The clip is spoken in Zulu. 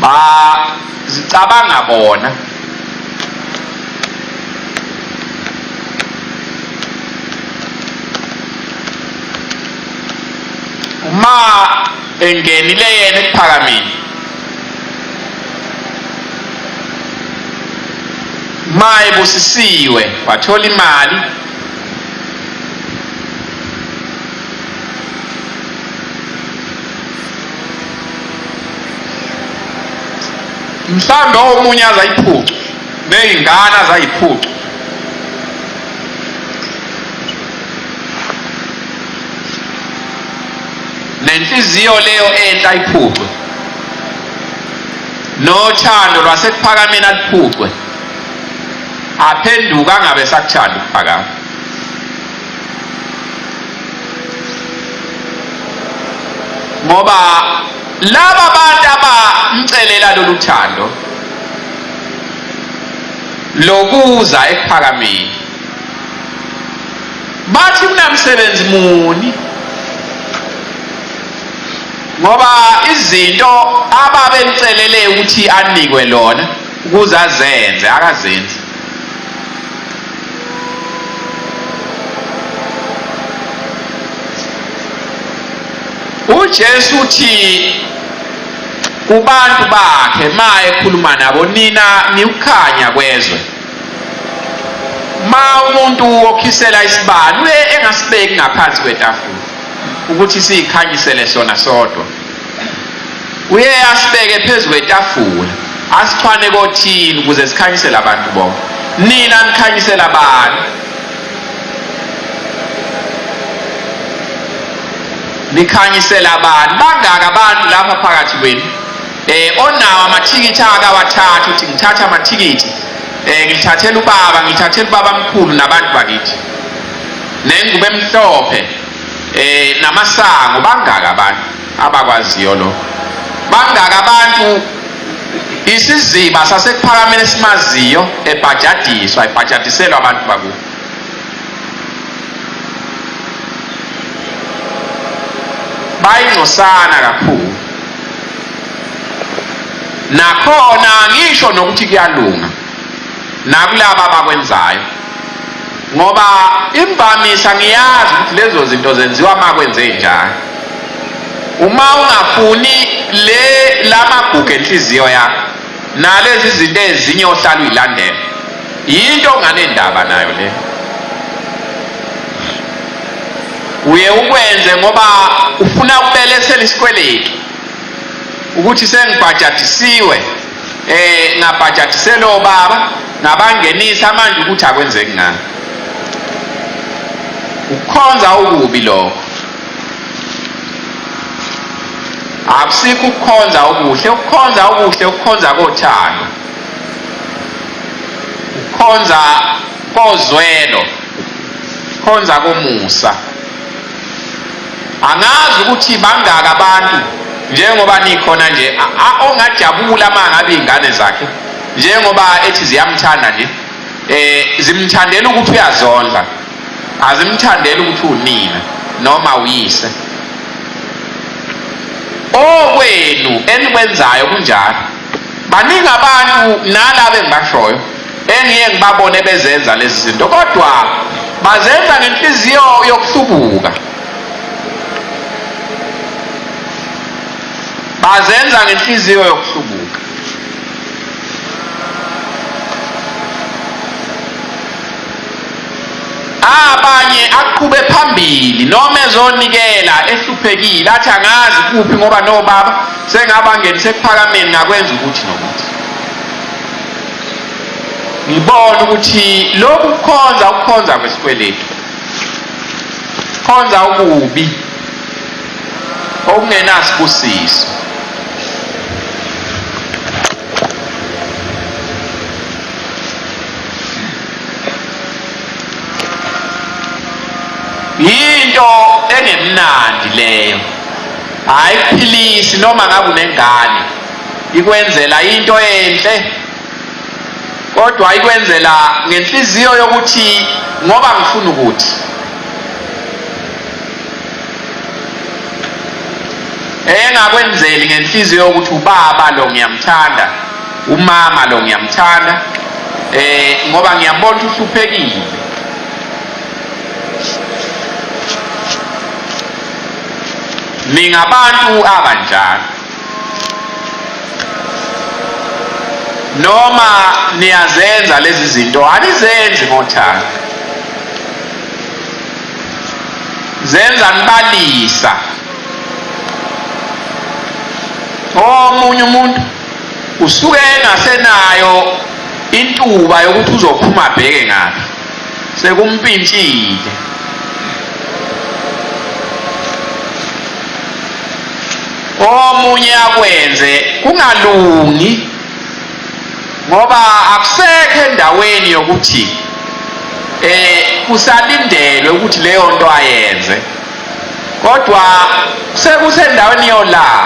Bazicabanga bona. Uma engenile yena ekuphakameni, ma ebusisiwe wathola imali, mhlawumbe omunye azayiphuca ney'ngane azayiphuca. Nenhliziyo leyo enhle ayiphucwe, nothando lwasekuphakameni aluphucwe, aphenduke angabe sakuthanda ukuphakama. Ngoba laba bantu abamcelela lolu thando lokuza ekuphakameni bathi kunamsebenzi muni, ngoba izinto ababemcelele ukuthi anikwe lona ukuze azenze akazenzi. UJesu uthi kubantu bakhe ma ekhuluma nabo, nina niwukhanya kwezwe. Ma umuntu okhisela isibani uye engasibeki ngaphansi kwetafula ukuthi siyikhanyisele sona sodwa, uye asibeke phezu kwetafula asixhwane kothini ukuze sikhanyisele abantu bonke. Nina nikhanyisela abantu, nikhanyisela abantu. Bangaka abantu lapha phakathi kwenu onawo amathikithi akawathatha, uthi ngithatha amathikithi ngithathela ubaba, ngithathela ubaba mkhulu nabantu bakithi, nengubo emhlophe namasango. Bangaka abantu abakwaziyo lo? Bangaka abantu isiziba sasekuphakameni esimaziyo ebhajadiswa, ebhajadiselwa abantu bakubo? Bayingcosana kakhulu. Nakhona ngisho nokuthi kuyalunga nakulaba abakwenzayo, ngoba imvamisa ngiyazi ukuthi lezo zinto zenziwa uma kwenze njalo. Uma ungafuni le lamagugu enhliziyo yakho nalezi zinto ezinye ohlala uyilandela, yinto onganendaba nayo le. Uye ukwenze ngoba ufuna ukubelesela isikweletu ukuthi sengibhajadisiwe, ngabhajadiselwa obaba ngabangenisa, manje ukuthi akwenzeki ngani. Ukukhonza okubi lokho, akusikho ukukhonza okuhle. Ukukhonza okuhle ukukhonza kothando, ukukhonza kozwelo, ukukhonza komusa. Angazi ukuthi bangaka abantu njengoba nikhona nje ongajabula uma ngabe iy'ngane zakhe njengoba ethi ziyamthanda nje, zimthandela ukuthi uyazondla, azimthandeli ukuthi unina noma uyise. Okwenu enikwenzayo kunjalo. Baningi abantu nalaba engibashoyo engiye ngibabone bezenza lezi zinto, kodwa bazenza ngenhliziyo yokuhlubuka, bazenza ngenhliziyo yokuhlubuka. Abanye aqhube phambili noma ezonikela ehluphekile, athi angazi kuphi ngoba nobaba sengabangenisa ekuphakameni ngakwenza ukuthi nokuthi. Ngibona ukuthi lokhu kukhonza ukukhonza kwesikweletu, khonza okubi okungenasibusiso. Yinto engemnandi leyo, hayi kuphilisi noma ngabe unengane ikwenzela into enhle, kodwa ikwenzela ngenhliziyo yokuthi ngoba ngifuna ukuthi. Engakwenzeli ngenhliziyo yokuthi ubaba lo ngiyamthanda, umama lo ngiyamthanda, ngoba ngiyambona ukuthi uhluphekile. Ningabantu abanjalo. Noma niyazenza lezi zinto, anizenzi ngothando. Zenza nibalisa. Omunye umuntu usuke engasenayo intuba yokuthi uzophuma abheke ngaphi, sekumpintshile. Omunye akwenze kungalungi ngoba akusekho endaweni yokuthi kusalindelwe ukuthi leyo nto ayenze, kodwa sekusendaweni yolaka.